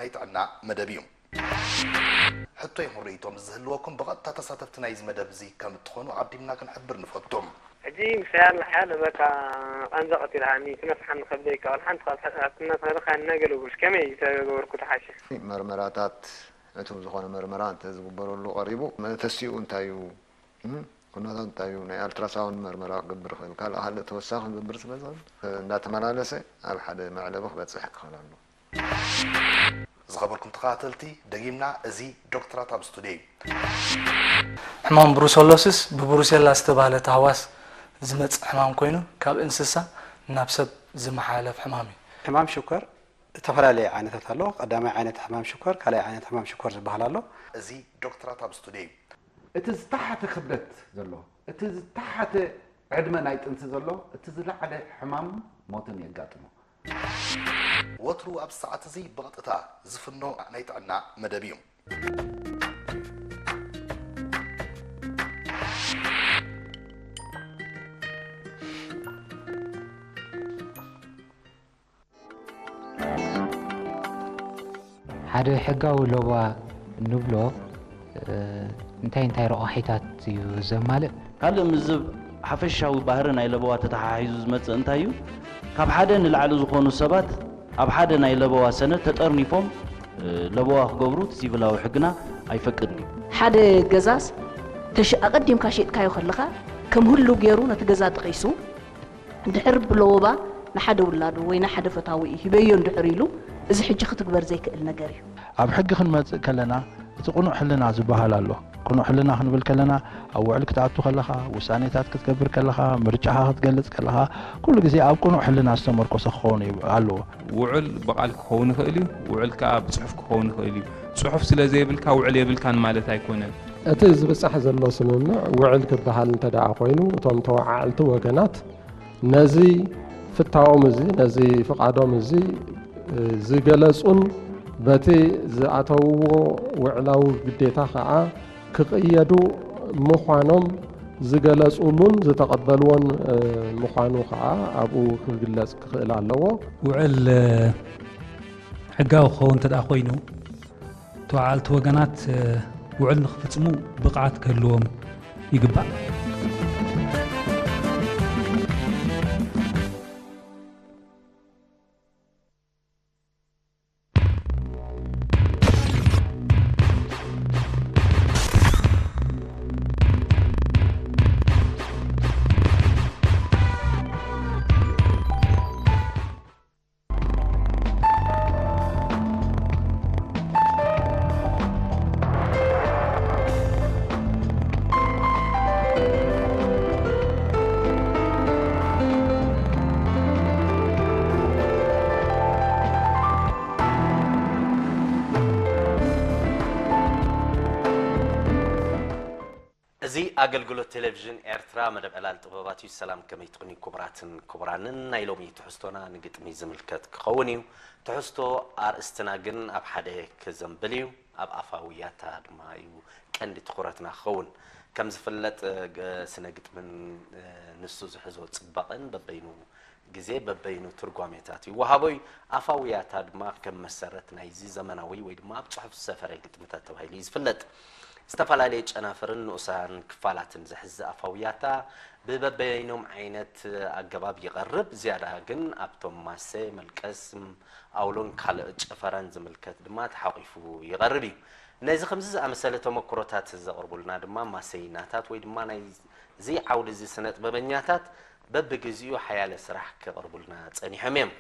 ናይ ጥዕና መደብ እዩ። ሕቶ ይኹን ርእይቶም ዝህልወኩም ብቐጥታ ተሳተፍቲ ናይዚ መደብ እዚ ከም እትኾኑ ኣቐዲምና ክንሕብር ንፈቱ። ሕጂ ምሳይ ኣላ ሓያለ በቃ ቃንዛ ቀቲልሃኒ ትነፍሓኒ ከብደይ ካብ ሓንቲ ካብ ሕሳብትና ተረኻኒ ናይ ገለ ጉሽ ከመይ ተገበርኩ ተሓሸ መርመራታት ዕቱብ ዝኾነ መርመራ እንተ ዝግበረሉ ቀሪቡ መተሲኡ እንታይ እዩ ኩነታት እንታይ እዩ ናይ ኣልትራሳውንድ መርመራ ክገብር ይኽእል ካልእ ካልእ ተወሳኺ ክገብር ስለ ዝኽእል እንዳተመላለሰ ኣብ ሓደ መዕለቢ ክበፅሕ ክኽእል ኣለዎ። ዝኸበርኩም ተኸታተልቲ ደጊምና እዚ ዶክተራት ኣብ ስቱድዮ እዩ። ሕማም ብሩሰሎስስ ብብሩሴላ ዝተባህለ ታህዋስ ዝመጽእ ሕማም ኮይኑ ካብ እንስሳ ናብ ሰብ ዝመሓላለፍ ሕማም እዩ። ሕማም ሽኮር ዝተፈላለየ ዓይነታት ኣሎ። ቀዳማይ ዓይነት ሕማም ሽኮር፣ ካልኣይ ዓይነት ሕማም ሽኮር ዝበሃል ኣሎ። እዚ ዶክተራት ኣብ ስቱድዮ እዩ። እቲ ዝተሓተ ክብደት ዘሎ፣ እቲ ዝተሓተ ዕድመ ናይ ጥንሲ ዘሎ፣ እቲ ዝለዓለ ሕማም ሞትን የጋጥሞ። ወትሩ ኣብ ሰዓት እዚ ብቐጥታ ዝፍኖ ናይ ጥዕና መደብ እዩ። ሓደ ሕጋዊ ለበዋ እንብሎ እንታይ እንታይ ረቋሒታት እዩ ዘማልእ? ካልእ ምስዚ ሓፈሻዊ ባህሪ ናይ ለበዋ ተተሓሒዙ ዝመጽእ እንታይ እዩ? ካብ ሓደ ንላዕሊ ዝኾኑ ሰባት ኣብ ሓደ ናይ ለበዋ ሰነድ ተጠርኒፎም ለበዋ ክገብሩ እቲ ሲቪላዊ ሕግና ኣይፈቅድን እዩ። ሓደ ገዛስ ተሽ ኣቐዲምካ ሸይጥካዮ ከለኻ ከም ህሉው ገይሩ ነቲ ገዛ ጠቒሱ እንድሕር ብለወባ ንሓደ ውላዱ ወይ ንሓደ ፈታዊኡ ሂበዮ እንድሕር ኢሉ፣ እዚ ሕጂ ክትግበር ዘይክእል ነገር እዩ። ኣብ ሕጊ ክንመጽእ ከለና፣ እቲ ቅኑዕ ሕልና ዝበሃል ኣሎ። ቅኑዕ ሕልና ክንብል ከለና፣ ኣብ ውዕል ክትኣቱ ከለኻ፣ ውሳኔታት ክትገብር ከለኻ፣ ምርጫኻ ክትገልጽ ከለኻ፣ ኩሉ ግዜ ኣብ ቅኑዕ ሕልና ዝተመርኮሰ ክኸውን ኣለዎ። ውዕል ብቓል ክኸውን ይኽእል እዩ፣ ውዕል ከኣ ብጽሑፍ ክኸውን ይኽእል እዩ። ጽሑፍ ስለ ዘይብልካ ውዕል የብልካን ማለት ኣይኮነን። እቲ ዝብጻሕ ዘሎ ስምምዕ ውዕል ክበሃል እንተደኣ ኮይኑ፣ እቶም ተወዓዕልቲ ወገናት ነዚ ፍታዎም እዚ፣ ነዚ ፍቓዶም እዚ ዝገለጹን በቲ ዝኣተውዎ ውዕላዊ ግዴታ ከኣ ክቕየዱ ምዃኖም ዝገለጹሉን ዝተቐበልዎን ምዃኑ ከኣ ኣብኡ ክግለጽ ክኽእል ኣለዎ። ውዕል ሕጋዊ ክኸውን እንተደኣ ኮይኑ፣ ተወዓልቲ ወገናት ውዕል ንኽፍጽሙ ብቕዓት ክህልዎም ይግባእ። እዚ ኣገልግሎት ቴሌቪዥን ኤርትራ መደብ ዕላል ጥበባት እዩ። ሰላም ከመይ ትቕንዩ ክቡራትን ክቡራንን። ናይ ሎሚ ትሕዝቶና ንግጥሚ ዝምልከት ክኸውን እዩ። ትሕዝቶ ኣርእስትና ግን ኣብ ሓደ ክዘንብል እዩ። ኣብ ኣፋዊ ያታ ድማ እዩ ቀንዲ ትኹረትና ክኸውን። ከም ዝፍለጥ ስነ ግጥምን ንሱ ዝሕዞ ጽባቐን በበይኑ ግዜ በበይኑ ትርጓሜታት ይወሃቦ እዩ። ኣፋዊ ያታ ድማ ከም መሰረት ናይዚ ዘመናዊ ወይ ድማ ኣብ ጽሑፍ ዝሰፈረ ግጥምታት ተባሂሉ እዩ ዝፍለጥ። ዝተፈላለየ ጨናፍርን ንኡሳን ክፋላትን ዝሕዝ ኣፋዊ ያታ ብበበይኖም ዓይነት ኣገባብ ይቐርብ። ዝያዳ ግን ኣብቶም ማሰ፣ መልቀስ፣ ኣውሎን ካልእ ጨፈራን ዝምልከት ድማ ተሓቒፉ ይቐርብ እዩ። ነዚ ከምዚ ዝኣመሰለ ተመክሮታት ዘቕርቡልና ድማ ማሰይናታት ወይ ድማ ናይዚ ዓውዲ እዚ ስነ ጥበበኛታት በብግዚኡ ሓያለ ስራሕ ከቕርቡልና ጸኒሖም እዮም።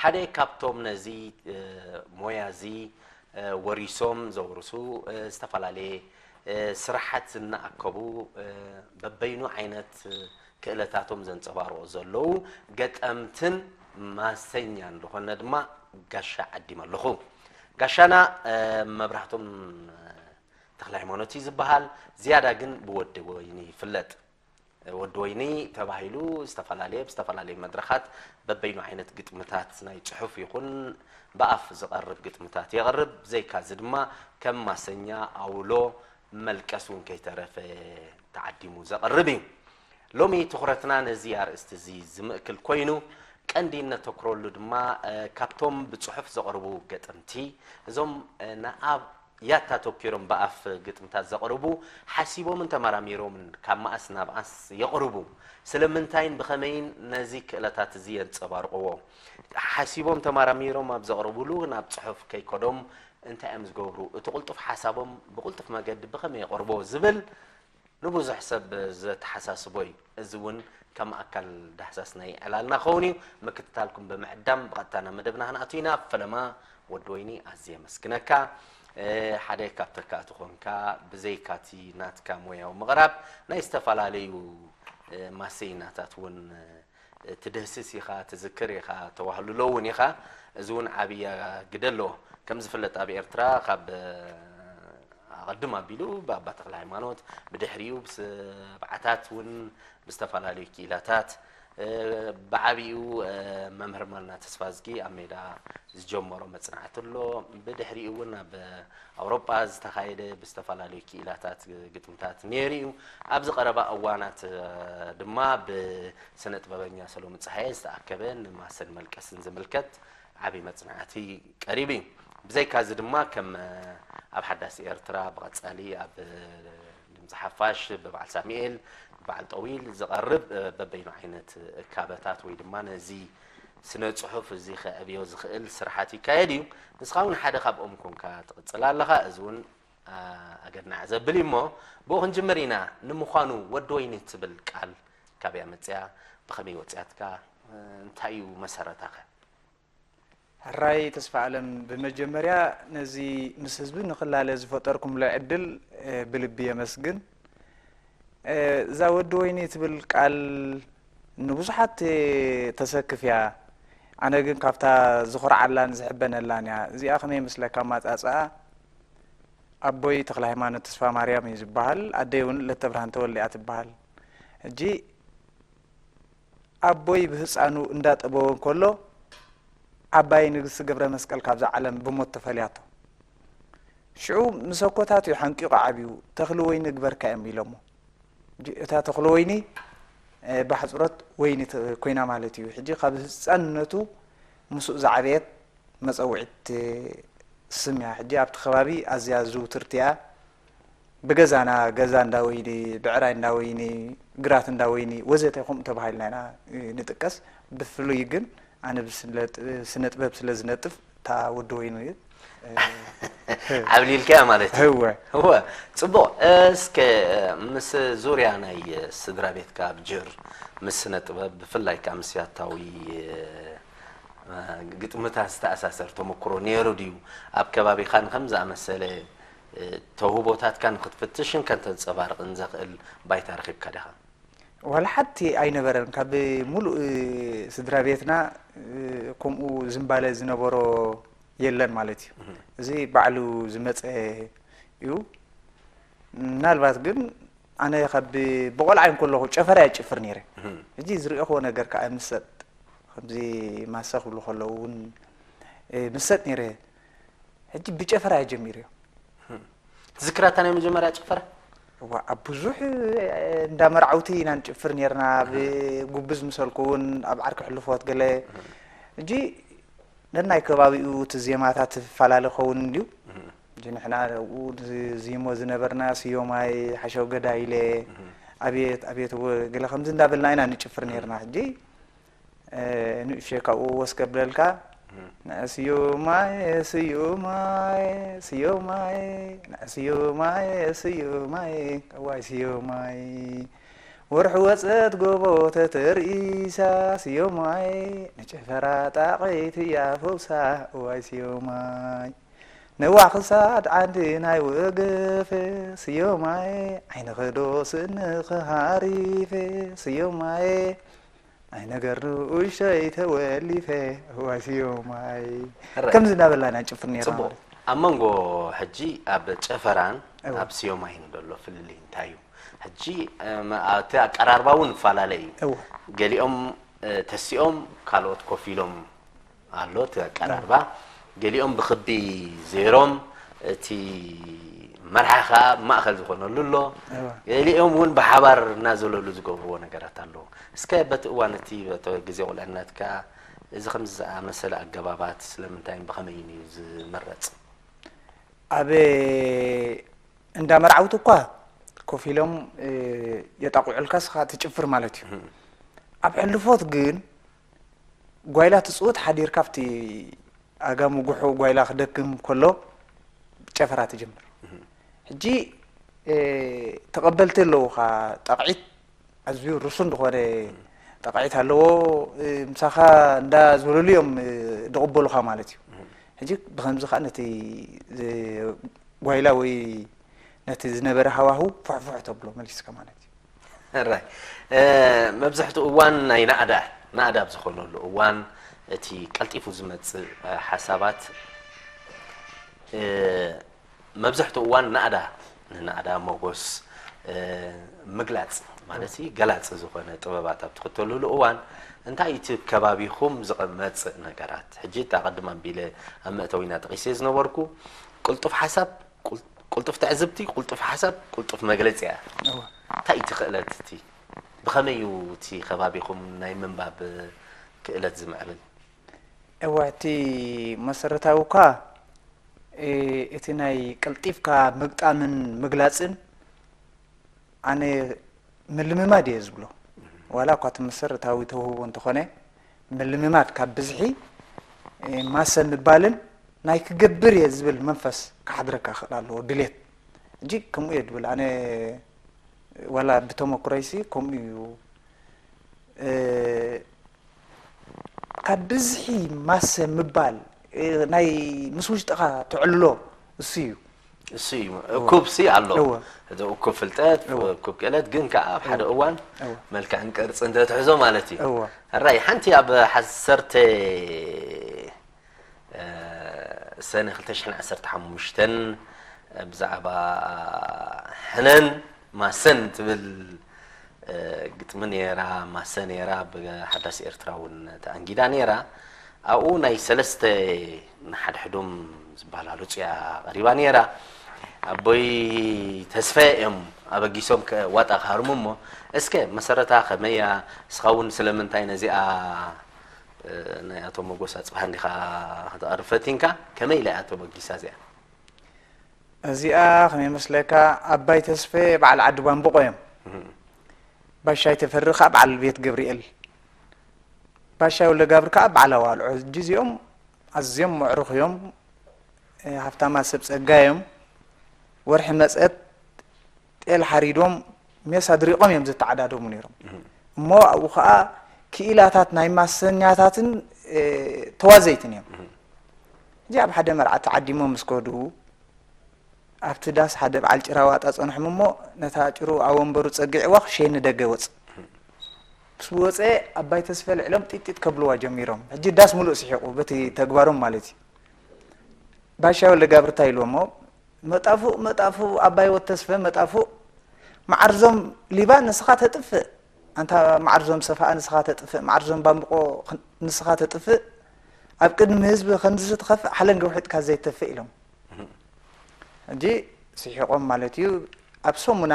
ሓደ ካብቶም ነዚ ሞያ እዚ ወሪሶም ዘውርሱ ዝተፈላለየ ስራሓት ዝነኣከቡ በበይኑ ዓይነት ክእለታቶም ዘንጸባርቑ ዘለዉ ገጠምትን ማሰኛን ዝኾነ ድማ ጋሻ ዓዲመ ኣለኹ። ጋሻና መብራህቶም ተኽለሃይማኖት እዩ ዝበሃል። ዝያዳ ግን ብወዲ ወይኒ ይፍለጥ። ወዲ ወይኒ ተባሂሉ ዝተፈላለየ ብዝተፈላለየ መድረኻት በበይኑ ዓይነት ግጥምታት ናይ ጽሑፍ ይኹን ብኣፍ ዝቐርብ ግጥምታት የቕርብ። ብዘይካዚ ድማ ከም ማሰኛ፣ ኣውሎ፣ መልቀስ እውን ከይተረፈ ተዓዲሙ ዘቕርብ እዩ። ሎሚ ትኹረትና ነዚ ኣርእስቲ እዚ ዝምእክል ኮይኑ ቀንዲ እነተኩረሉ ድማ ካብቶም ብፅሑፍ ዘቕርቡ ገጠምቲ፣ እዞም ንኣብ ያታ ተኪሮም ብኣፍ ግጥምታት ዘቕርቡ፣ ሓሲቦምን ተመራሚሮምን ካብ መኣስ ናብ ኣስ የቕርቡ። ስለምንታይን ብኸመይን ነዚ ክእለታት እዚ የንጸባርቕዎ? ሓሲቦም ተመራሚሮም ኣብ ዘቕርብሉ ናብ ጽሑፍ ከይከዶም እንታይ እዮም ዝገብሩ? እቲ ቅልጡፍ ሓሳቦም ብቕልጡፍ መገዲ ብኸመይ የቕርቦ ዝብል ንብዙሕ ሰብ ዘተሓሳስቦ እዩ። እዚ እውን ከም ኣካል ዳህሳስ ናይ ዕላልና ክኸውን እዩ። ምክትታልኩም ብምዕዳም ብቐጥታ ናብ መደብና ክንኣቱ ኢና። ፈለማ ወዲ ወይኒ ኣዝየ የመስግነካ። ሓደ ካብ ተካእቲ ኮንካ ብዘይካቲ ናትካ ሞያዊ ምቕራብ ናይ ዝተፈላለዩ ማሰይናታት እውን ትድህስስ ኢኻ፣ ትዝክር ኢኻ፣ ተዋህልሎ እውን ኢኻ። እዚ እውን ዓብይ ግደ ኣለዎ። ከም ዝፍለጥ ኣብ ኤርትራ ካብ ኣቐድም ኣቢሉ ብኣባ ተክለ ሃይማኖት፣ ብድሕሪኡ ብሰብዓታት እውን ብዝተፈላለዩ ክኢላታት፣ ብዓብይኡ መምህር ማና ተስፋዝጊ ኣብ ሜዳ ዝጀመሮ መጽናዕቲ ኣሎ። ብድሕሪኡ እውን ኣብ ኣውሮጳ ዝተኻየደ ብዝተፈላለዩ ክኢላታት ግጥምታት ነይሩ እዩ። ኣብዚ ቀረባ እዋናት ድማ ብስነ ጥበበኛ ሰሎሚ ጸሃየ ዝተኣከበ ንማሰን መልቀስን ዝምልከት ዓቢ መጽናዕቲ ቀሪቡ እዩ። ብዘይካዚ ድማ ከም ኣብ ሓዳስ ኤርትራ ብቐጻሊ ኣብ ድምጺ ሓፋሽ ብበዓል ሳሙኤል፣ ብበዓል ጠዊል ዝቐርብ በበይኑ ዓይነት እካበታት ወይ ድማ ነዚ ስነ ጽሑፍ እዚ ከዕብዮ ዝኽእል ስራሓት ይካየድ እዩ። ንስኻ እውን ሓደ ካብኦም ኮንካ ትቕጽል ኣለኻ። እዚ እውን ኣገናዕ ዘብል እዩ። እሞ ብኡ ክንጅምር ኢና። ንምዃኑ ወዲ ወይኒ ትብል ቃል ካበይ ኣመጽያ? ብኸመይ ወጽያትካ? እንታይ እዩ መሰረታኸ? ሕራይ ተስፋ ኣለም፣ ብመጀመርያ ነዚ ምስ ህዝቢ ንክላለ ዝፈጠርኩምሎ ዕድል ብልቢ የመስግን። እዛ ወዲ ወይኒ ትብል ቃል ንብዙሓት ተሰክፍ እያ። ኣነ ግን ካብታ ዝኾርዓላን ዝሕበነላን እያ። እዚኣ ከመይ ይመስለካ ኣማጻጽኣ? ኣቦይ ተክለ ሃይማኖት ተስፋ ማርያም እዩ ዝበሃል። ኣደይ እውን ለተ ብርሃን ተወልደ እያ ትበሃል። ሕጂ ኣቦይ ብህፃኑ እንዳጠበወ እንከሎ ዓባይ ንግስቲ ገብረ መስቀል ካብዛ ዓለም ብሞት ተፈልያቶ። ሽዑ ምስ ኣኮታቱ እዩ ሓንቂቑ ዓብዩ። ተኽሊ ወይኒ ግበርካ እዮም ኢሎሞ። እታ ተኽሊ ወይኒ ባሕፅሮት ወይኒ ኮይና ማለት እዩ። ሕጂ ካብ ህፃንነቱ ምስኡ ዝዓበየት መፀውዒት ስም እያ። ሕጂ ኣብቲ ከባቢ ኣዝያ ዝውትርቲ እያ። ብገዛና ገዛ እንዳ ወይኒ፣ ብዕራይ እንዳ ወይኒ፣ ግራት እንዳ ወይኒ ወዘተ ከምኡ ተባሂልና ኢና ንጥቀስ። ብፍሉይ ግን ኣነ ብስነ ጥበብ ስለ ዝነጥፍ እታ ወዲ ወይኑ እዩ። ዓብሊልካያ ማለት እዩ። እወ። እወ። ጽቡቕ። እስከ ምስ ዙርያ ናይ ስድራ ቤትካ ኣብ ጅር ምስ ስነ ጥበብ ብፍላይ ከኣ ምስ ያታዊ ግጥምታት ዝተኣሳሰር ተመክሮ ነይሩ ድዩ? ኣብ ከባቢኻ ንከም ዝኣመሰለ ተውህቦታትካ ንክትፍትሽን ከንተንጸባርቕን ዘኽእል ባይታ ረኺብካ ዲኻ? ዋላ ሓንቲ ኣይነበረን። ካብ ሙሉእ ስድራ ቤትና ከምኡ ዝንባለ ዝነበሮ የለን ማለት እዩ። እዚ ባዕሉ ዝመፀ እዩ። ምናልባት ግን ኣነ ካብ ብቆልዓ እንከለኹ ጨፈራ እየ ጭፍር ነይረ። ሕጂ ዝሪኦኽዎ ነገር ከዓ ምሰጥ ከምዚ ማሰ ክብሉ ከለዉ እውን ምሰጥ ነይረ። ሕጂ ብጨፈራ እየ ጀሚረዮ። ትዝክራታ ናይ መጀመርያ ጭፈራ? እዋ ኣብ ብዙሕ እንዳ መርዓውቲ ኢና ንጭፍር ነርና። ኣብ ጉብዝ ምሰልኩ እውን ኣብ ዓርኪ ሕልፎት ገለ። ሕጂ ነናይ ከባቢኡ እቲ ዜማታት ፈላለ ኸውን እንድዩ። ሕጂ ንሕና ኣብኡ ንዚሞ ዝነበርና ስዮማይ ሓሸው ገዳይለ ኣቤት ኣቤት እወ ገለ ከምዚ እንዳበልና ኢና ንጭፍር ነርና። ሕጂ ንእሽተይ ካብኡ ወስ ከብለልካ። ንዕስዩ ማይ ስዩ ማይ ስዩ ማይ ንዕስዩ ማይ ስዩ ማይ እዋይ ስዩ ማይ ወርሒ ወፀት ጎቦ ተተርኢሳ ስዮ ማይ ንጨፈራ ጣቐይቲ እያ ፈውሳ እዋይ ስዮ ማይ ነዋ ክሳድ ዓንዲ ናይ ወገፈ ስዮ ማይ ዓይኒ ኸዶ ስእኒ ኸሃሪፈ ስዮ ማይ ናይ ነገር ንኡሽተይ ተወሊፈ እዋይ ስዮማይ ከምዚ እናበላና ንጭፍር ነርና ጽቡቕ ማለት እዩ። ኣብ መንጎ ሕጂ ኣብ ጨፈራን እወ። ኣብ ስዮማይን ዘሎ ፍልልይ እንታይ እዩ? ሕጂ እም፣ እቲ ኣቀራርባ እውን ይፈላለ እዩ። እወ። ገሊኦም እ፣ ተሲኦም ካልኦት ኮፍ ኢሎም ኣሎ እቲ ኣቀራርባ። ገሊኦም ብኽቢ ዘይሮም እቲ መርሓ ከዓ ማእኸል ዝኾነሉ ኣሎ። እወ። ገሊኦም እውን ብሓባር እናዘለሉ ዝገብርዎ ነገራት ኣለዉ። እስከ በቲ እዋን እቲ በቲ ግዜ ቁልዕነትካ እዚ ከምዚ ዝኣመሰለ ኣገባባት ስለምንታይን ብኸመይን እዩ ዝምረጽ? ኣብ እንዳ መርዓውቲ እኳ ኮፍ ኢሎም እ፣ የጣቑዑልካ፣ ስኻ ትጭፍር ማለት እዩ። ኣብ ሕልፎት ግን ጓይላ ትጽውት ሓዲርካ ኣብቲ ኣጋሙ ጉሑ ጓይላ ክደክም ከሎ ጨፈራ ትጅምር። ሕጂ እ፣ ተቐበልቲ ኣለውኻ። ጠቕዒት ኣዝዩ ርሱን ዝኾነ ጠቕዒት ኣለዎ። እ፣ ምሳኻ እንዳ ዝበለሉ እዮም እ፣ ዝቕበሉኻ ማለት እዩ። ሕጂ ብኸምዚ ከዓ ነቲ እ፣ ጓይላ ወይ ነቲ ዝነበረ ሃዋህው ፉሕፉሕ ተብሎ መሊስካ ማለት እዩ። ራይ መብዛሕትኡ እዋን ናይ ናእዳ ናእዳ ኣብ ዝኾነሉ እዋን እቲ ቀልጢፉ ዝመፅእ ሓሳባት መብዛሕትኡ እዋን ናእዳ ንናእዳ ሞጎስ ምግላፅ ማለት ገላፂ ዝኾነ ጥበባት ኣብ ትኽተሉሉ እዋን እንታይ እቲ ከባቢኹም ዝመፅእ ነገራት ሕጂ ኣቐድም ኣቢለ ኣብ መእተዊና ጠቒሰ ዝነበርኩ ቅልጡፍ ሓሳብ ቅልጡፍ ትዕዝብቲ ቅልጡፍ ሓሳብ ቅልጡፍ መግለፂ እያ እንታይ እቲ ክእለት እቲ ብኸመይ እዩ እቲ ከባቢኹም ናይ ምንባብ ክእለት ዝምዕብል እወ እቲ መሰረታዊ እኳ እቲ ናይ ቀልጢፍካ ምግጣምን ምግላፅን ኣነ ምልምማድ እየ ዝብሎ ዋላ እኳ እቲ መሰረታዊ ተውህቦ እንተኾነ ምልምማድ ካብ ብዝሒ ማሰ ምባልን ናይ ክገብር እየ ዝብል መንፈስ ክሓድረካ ክእል ኣለዎ ድሌት እጂ ከምኡ እየ ድብል ኣነ ዋላ ብተመክሮይሲ ከምኡ እዩ ካብ ብዝሒ ማሰ ምባል ናይ ምስ ውሽጥኻ ትዕልሎ እሱ እዩ እሱ እዩ እኩብ ሲ ኣሎ እኩብ ፍልጠት እኩብ ክእለት ግን ከዓ ኣብ ሓደ እዋን መልክዕን ቅርፂ እንተትሕዞ ማለት እዩ ራይ ሓንቲ ኣብ ሓሰርተ ሰነ ክልተ ሽሕን ዓሰርተ ሓሙሽተን ብዛዕባ ሕነን ማሰን ትብል ግጥሚ ነራ ማሰ ነራ ብሓዳስ ኤርትራ እውን ተኣንጊዳ ነራ ኣብኡ ናይ ሰለስተ ንሓድሕዶም ዝበሃላሉ ፅያ ቀሪባ ነራ ኣቦይ ተስፋ እዮም ኣበጊሶም ዋጣ ክሃርሙ እሞ እስከ መሰረታ ከመያ እስኻ እውን ስለምንታይ ነዚኣ ናይ ኣቶ መጎስ ኣፅብሃ እንዲኻ ከተቐርብ ፈቲንካ ከመይ ኢላ እያ ተበጊሳ እዚኣ እዚኣ ከመይ መስለካ ኣባይ ተስፈ በዓል ዓዲ ባንብቆ እዮም ባሻይ ተፈሪ ከዓ በዓል ቤት ገብርኤል ባሻይ ወልደጋብር ከዓ በዓል ኣዋልዖ ሕጂ እዚኦም ኣዝዮም ምዕሩኽ እዮም ሃብታማ ሰብ ፀጋ እዮም ወርሒ መፀት ጤል ሓሪዶም ሜስ ኣድሪቖም እዮም ዝተዓዳደሙ ነይሮም እሞ ኣብኡ ከዓ ክኢላታት ናይ ማሰኛታትን ተዋዘይትን እዮም እዚ ኣብ ሓደ መርዓ ተዓዲሞም ምስ ከዱ ኣብቲ ዳስ ሓደ በዓል ጭራ ዋጣ ጸንሖም እሞ ነታ ጭሩ ኣብ ወንበሩ ጸጊዕዋ ክሸይን ንደገ ወጽእ ምስ ወጸ ኣባይ ተስፈ ልዕሎም ጢጢጥ ከብልዋ ጀሚሮም ሕጂ ዳስ ሙሉእ ስሒቑ በቲ ተግባሮም ማለት እዩ ባሻ ወልደ ጋብር እንታይ ኢልዎሞ መጣፉእ መጣፉእ ኣባይ ወተስፈ መጣፉእ መዓርዞም ሊባ ንስኻ ተጥፍእ ኣንታ መዓርዞም ሰፋኣ ንስኻ ተጥፍእ መዓርዞም ባምብቆ ንስኻ ተጥፍእ ኣብ ቅድሚ ህዝቢ ከምዚ ትኸፍእ ሓለንገ ውሒጥካ ዘይተፍእ ኢሎም ሕጂ ስሒቖም ማለት እዩ ኣብ ሰሙና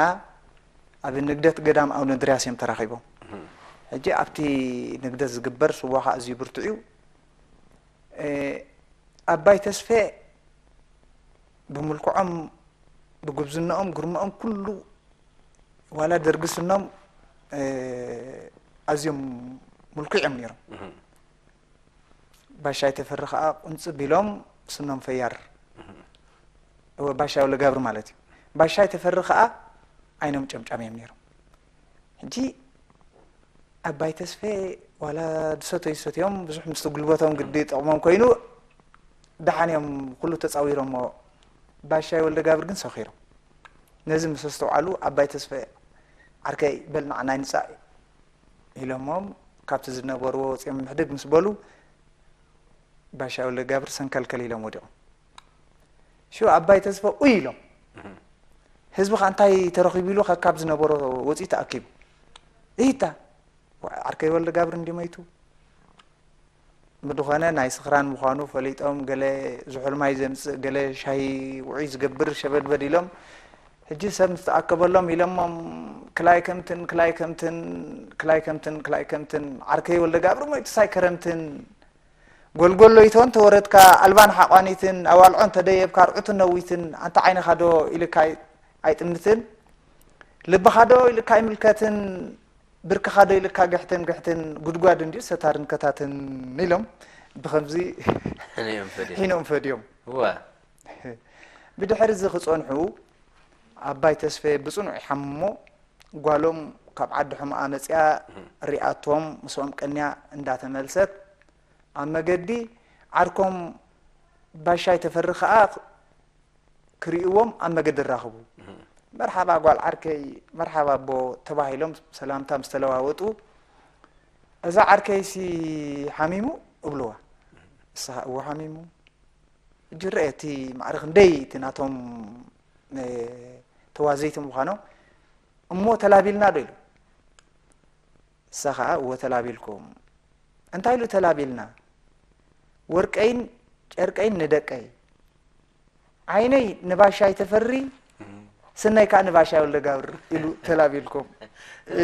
ኣብ ንግደት ገዳም ኣቡነ ድርያስ እዮም ተራኺቦም ሕጂ ኣብቲ ንግደት ዝግበር ስዋ ከዓ ኣዝዩ ብርቱዕ እዩ ኣባይ ተስፌ ብምልክዖም ብጉብዝናኦም ግርምኦም ኩሉ ዋላ ደርጊ ስኖም ኣዝዮም ምልኩዕ እዮም ነይሮም ባሻይ ተፈሪ ከዓ ቁንፅብ ኢሎም ስኖም ፈያር እወ ባሻይ ወልደጋብር ማለት እዩ ባሻይ ተፈሪ ከዓ ዓይኖም ጨምጫም እዮም ነይሮም ሕጂ ኣባይ ተስፌ ዋላ ዝሰተዩ ሰትዮም ብዙሕ ምስቲ ጉልበቶም ግዲ ጠቕሞም ኮይኑ ደሓን እዮም ኩሉ ተፃዊሮሞ ባሻይ ወልደጋብር ግን ሰኺሮም ነዚ ምስ ኣስተውዓሉ ኣባይ ተስፌ ዓርከይ በል ንዓና ይንፃእ ኢሎሞም ካብቲ ዝነበርዎ ወፂኦም ምሕድግ ምስ በሉ ባሻ ወልደጋብር ሰንከልከል ኢሎም ወዲቖም ሽው ኣባይ ተስፋ ኡይ ኢሎም ህዝቢ ከ እንታይ ተረኺቡ ኢሉ ከካብ ዝነበሮ ወፂኡ ተኣኪቡ እይታ ዓርከይ ወልደጋብር እንዲ መይቱ ብድኾነ ናይ ስኽራን ምዃኑ ፈሊጦም ገለ ዝሑል ማይ ዘምፅእ ገለ ሻሂ ውዑይ ዝገብር ሸበድበድ ኢሎም ሕጂ ሰብ ምስ ተኣከበሎም ኢሎሞም ክላይ ከምትን ክላይ ከምትን ክላይ ከምትን ክላይ ከምትን ዓርከይ ወልደጋብር ሞይቱ ሳይ ከረምትን ጎልጎሎ ይቶ እንተወረድካ ኣልባን ሓቋኒትን ኣዋልዖ እንተደየብካ ርዑትን ነዊትን ኣንታ ዓይንኻ ዶ ኢልካ ኣይ- ኣይጥምትን ልብኻ ዶ ኢልካ ኣይምልከትን ብርክኻ ዶ ኢልካ ግሕትን ግሕትን ጉድጓድ እንድዩ ሰታርን ከታትን ኢሎም ብኸምዚ ሕንኦም ፈድዮም ሒኖም ፈድዮም። እወ ብድሕሪ እዚ ክጸንሑ ኣባይ ተስፈየ ብጽኑዕ ይሓምሞ ጓሎም ካብ ዓዲ ሕሙኣ መጺኣ ሪኣቶም ምስኦም ቀንያ እንዳተመልሰት ኣብ መገዲ ዓርኮም ባሻይ ተፈሪ ከኣ ክርእይዎም ኣብ መገዲ ራኽቡ። መርሓባ ጓል ዓርከይ፣ መርሓባ ኣቦ ተባሂሎም ሰላምታ ምስ ተለዋወጡ እዛ ዓርከይሲ ሓሚሙ እብልዋ። እሳ እዎ ሓሚሙ። ሕጂ ርአ እቲ ማዕረ ክንደይ እቲ ናቶም ተዋዘይቲ ምዃኖም እሞ ተላቢልና ዶ ኢሉ። እሳ ኸዓ እወ ተላቢልኩም። እንታይ ኢሉ ተላቢልና? ወርቀይን ጨርቀይን ንደቀይ ዓይነይ ንባሻይ ተፈሪ ስነይ ከዓ ንባሻይ ወልደጋብር ኢሉ ተላቢልኩም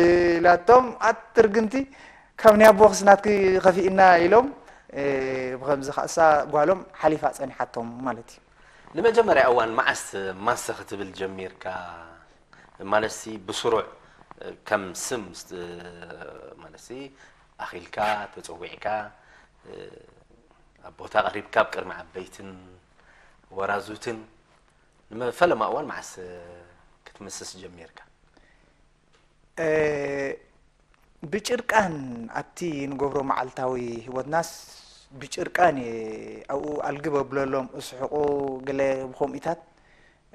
ኢላቶም ኣትርግምቲ ካብ ናይ ኣቦኽስ ናትኪ ከፊእና ኢሎም ብከምዚ ከዓ እሳ ጓሎም ሓሊፋ ፀኒሓቶም ማለት እዩ። ንመጀመርያ እዋን መዓስ ማሰ ክትብል ጀሚርካ? ማለትሲ ብስሩዕ ከም ስም ማለትሲ ኣኺልካ ተፀዊዕካ ኣብ ቦታ ቀሪብካ ኣብ ቅድሚ ዓበይትን ወራዙትን ንመፈለማ እዋን መዓስ ክትምስስ ጀሚርካ? ብጭርቃን ኣብቲ ንገብሮ መዓልታዊ ህይወትናስ ብጭርቃን እየ ኣብኡ ኣልግብ ኣብለሎም እስሕቁ ገለ ብከምኡታት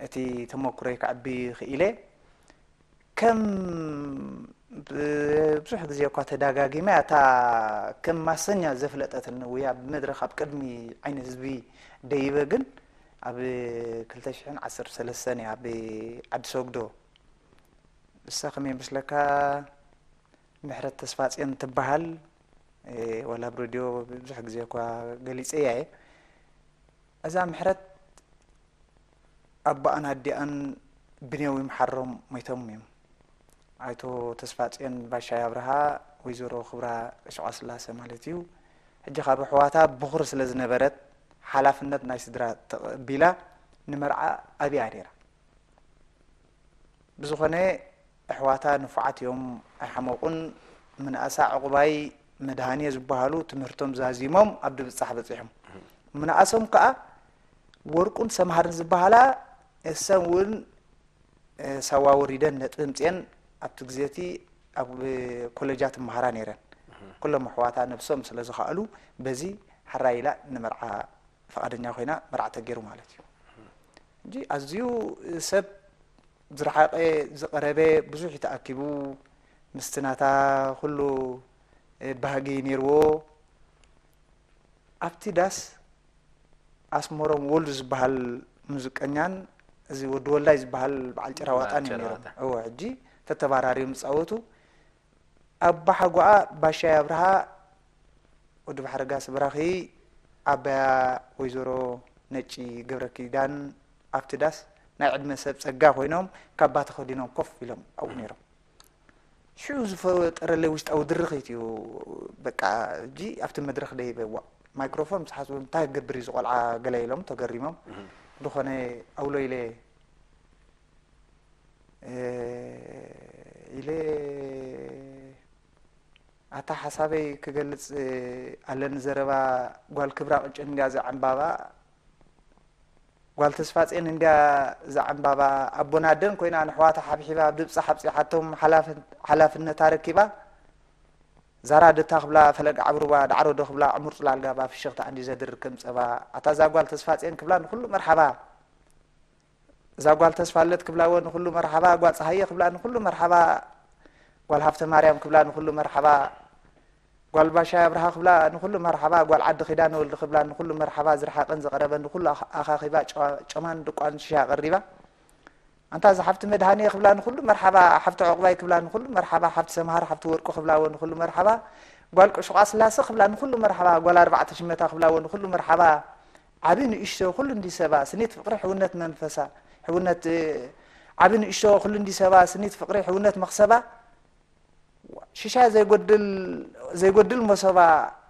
እቲ ተመኩሮይ ከዕቢ ክኢለ ከም ብዙሕ ግዜ እኳ ተዳጋጊመ እታ ከም ማሰኛ ዘፍለጠትኒ ወይ ኣብ መድረኽ ኣብ ቅድሚ ዓይኒ ህዝቢ ደይበ ግን ኣብ ክልተ ሽሕን ዓሰርተ ሰለስተን እያ ኣብ ዓዲ ሰግዶ እሳ ከመይ መስለካ ምሕረት ተስፋፅዮን ትበሃል ዋላ ኣብ ረድዮ ብዙሕ ግዜ እኳ ገሊፀያ እየ እዛ ምሕረት ኣቦኣን ኣዲኣን ብኔው ይምሓሮም ሞይቶም እዮም። ኣይቶ ተስፋፅዮን ባሻይ ኣብርሃ ወይዘሮ ክብራ ሽቋስላሰ ማለት እዩ። ሕጂ ካብ ኣሕዋታ ብኹሪ ስለ ዝነበረት ሓላፍነት ናይ ስድራ ተቐቢላ ንመርዓ ኣብያ ነይራ። ብዝኾነ ኣሕዋታ ንፉዓት እዮም ኣይሓመቑን። ምንኣሳ ዕቑባይ መድሃንየ ዝበሃሉ ትምህርቶም ዛዚሞም ኣብ ድብጻሕ በጺሖም። ምንኣሶም ከኣ ወርቁን ሰምሃርን ዝበሃላ እሰን እውን ሳዋ ወሪደን ነጥቢ ምፅኤን ኣብቲ ግዜ እቲ ኣብ ኮለጃት ይመሃራ ነይረን። ኩሎም ኣሕዋታ ነብሶም ስለ ዝኸኣሉ በዚ ሕራይ ኢላ ንመርዓ ፍቓደኛ ኮይና መርዓ ተገይሩ ማለት እዩ። ሕጂ ኣዝዩ ሰብ ዝረሓቐ ዝቐረበ ብዙሕ እዩ ተኣኪቡ ምስቲ ናታ ኩሉ ባህጊ ነይርዎ ኣብቲ ዳስ ኣስመሮም ወልዱ ዝበሃል ሙዚቀኛን እዚ ወዲ ወልዳይ ዝበሃል በዓል ጭራ ዋጣን እዩ ነይሮም። እወ ሕጂ ተተባራርዮም ዝፃወቱ ኣባሓጎኣ ባሻይ ኣብርሃ ወዲ ባሕሪ ጋስ ብራኺ ዓባያ ወይዘሮ ነጪ ገብረ ኪዳን ኣብቲ ዳስ ናይ ዕድመ ሰብ ጸጋ ኮይኖም ካባ ተኸዲኖም ኮፍ ኢሎም ኣብኡ ነይሮም። ሽዑ ዝፈጠረለይ ውሽጣዊ ድርኺት እዩ። በቃ እጂ ኣብቲ መድረኽ ደይበ ዋ ማይክሮፎን ምስ ሓስቦም እንታይ ክገብር እዩ ዝቆልዓ ገለ ኢሎም ተገሪሞም። ዝኾነ ኣውሎ ኢለ ኢለ ኣታ ሓሳበይ ክገልፅ ኣለኒ ዘረባ ጓል ክብራ ቅጭን እንድያ እዛ ዕምባባ ጓል ተስፋፅዮን እንድያ እዛ ዕምባባ ኣቦን ኣደን ኮይና ንሕዋታ ሓብሒባ ኣብ ድብፃ ሓብፂሓቶም ሓላፍነታ ረኪባ ዛራ ድታ ክብላ ፈለግ ዓብርባ ዳዕሮ ዶ ክብላ ዕሙር ፅላል ጋባ ፍሽኽታ እንዲ ዘድር ከም ፀባ ኣታ እዛ ጓል ተስፋፅዮን ክብላ ንኩሉ መርሓባ እዛ ጓል ተስፋለት ክብላ ወ ንኩሉ መርሓባ፣ ጓል ፀሃየ ክብላ ንኩሉ መርሓባ፣ ጓል ሃፍተ ማርያም ክብላ ንኩሉ መርሓባ፣ ጓል ባሻይ ኣብርሃ ክብላ ንኩሉ መርሓባ፣ ጓል ዓዲ ኪዳነ ወልዲ ክብላ ንኩሉ መርሓባ፣ ዝረሓቐን ዝቐረበን ንኩሉ ኣኻኺባ ጨማን ድቋን ሽሻ ኣቐሪባ። ኣንታ እዛ ሓፍቲ መድሃንየ ክብላ ንኩሉ መርሓባ፣ ሓፍቲ ዑቕባይ ክብላ ንኩሉ መርሓባ፣ ሓፍቲ ሰምሃር፣ ሓፍቲ ወርቁ ክብላ ወ ንኩሉ መርሓባ፣ ጓል ቅሹቓ ስላሰ ክብላ ንኩሉ መርሓባ፣ ጓል ኣርባዕተ ሽመታ ክብላ ወ ንኩሉ መርሓባ። ዓቢ ንእሽቶ ኩሉ እንዲ ሰባ ስኒት ፍቕሪ ሕውነት መንፈሳ ሕውነት ዓቢ ንእሽቶ ኩሉ እንዲ ሰባ ስኒት ፍቕሪ ሕውነት መኽሰባ ሽሻ ዘይጎድል ዘይጎድል መሶባ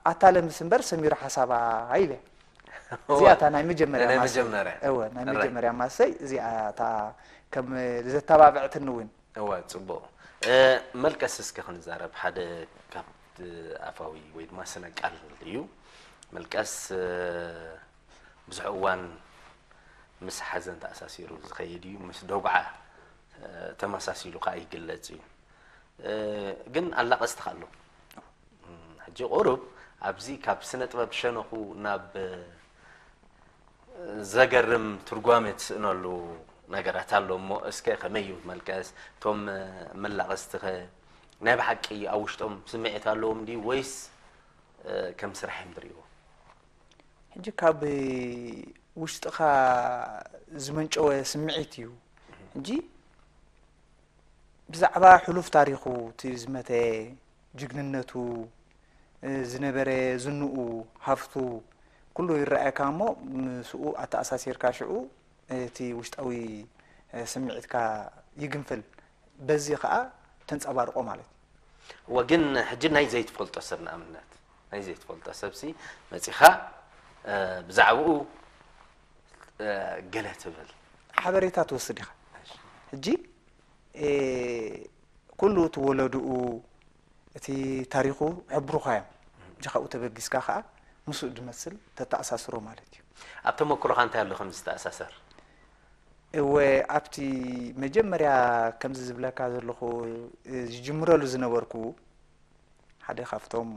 ኣታ ለምስ እምበር ሰሚሩ ሓሳባ ኢለ። እዚኣ እታ ናይ መጀመርያ ናይ ማሰይ። መጀመርያ። እወ፣ ናይ ሕራይ። መጀመርያ ማሰይ እዚኣ እታ ከም ዘተባብዕትኒ እውን። እወ፣ ጽቡቕ። እ፣ መልቀስ እስከ ክንዛረብ፣ ሓደ ካብ ኣፋዊ ወይ ድማ ስነ ቃል እዩ። መልቀስ፣ እ፣ ብዙሕ እዋን ምስ ሓዘን ተኣሳሲሩ ዝኸይድ እዩ፣ ምስ ደጉዓ፣ እ፣ ተመሳሲሉ ከኣ ይግለጽ እዩ። እ፣ ግን ኣላቐስቲ ከኣ ኣለዉ። እም፣ ሕጂ ቁሩብ ኣብዚ ካብ ስነ ጥበብ ሸነኹ ናብ፣ እ፣ ዘገርም ትርጓሜ ትስእነሉ ነገራት ኣሎ እሞ፣ እስከ ከመይ እዩ መልቀስ? እቶም፣ እ፣ መላቐስቲ ኸ ናይ ብሓቂ ኣብ ውሽጦም ስምዒት ኣለዎም ድዩ ወይስ፣ እ፣ ከም ስራሕ እዮም ዝርእይዎ? ሕጂ ካብ ውሽጥኻ ዝመንጨወ ስምዒት እዩ። ሕጂ ብዛዕባ ሕሉፍ ታሪኹ፣ እቲ ዝመተ፣ ጅግንነቱ፣ እ፣ ዝነበረ ዝንኡ፣ ሃፍቱ፣ ኩሉ ይረኣየካ እሞ ምስኡ ኣተኣሳሲርካ ሽዑ እቲ ውሽጣዊ፣ እ፣ ስምዒትካ ይግንፍል። በዚ ኸኣ ተንጸባርቆ ማለት እዩ። እወ፣ ግን ሕጂ ናይ ዘይትፈልጦ ሰብ፣ ንኣብነት ናይ ዘይትፈልጦ ሰብሲ መጺኻ፣ እ፣ ብዛዕባኡ፣ እ፣ ገለ ትብል። ሓበሬታ ትወስድ ኢኻ። እሺ። ሕጂ፣ እ፣ ኩሉ እቲ ወለድኡ፣ እቲ ታሪኹ ሕብሩኻ እዮም። ሕጂ ካብኡ ተበጊስካ ኸኣ ምስኡ ዝመስል ተተኣሳስሮ ማለት እዩ። ኣብ ተመክሮኻ እንታይ ኣሎ ከም ዝተኣሳሰር? እወ፣ ኣብቲ መጀመርያ ከምዚ ዝብለካ ዘለኹ፣ እ፣ ዝጅምረሉ ዝነበርኩ፣ ሓደ ካብቶም፣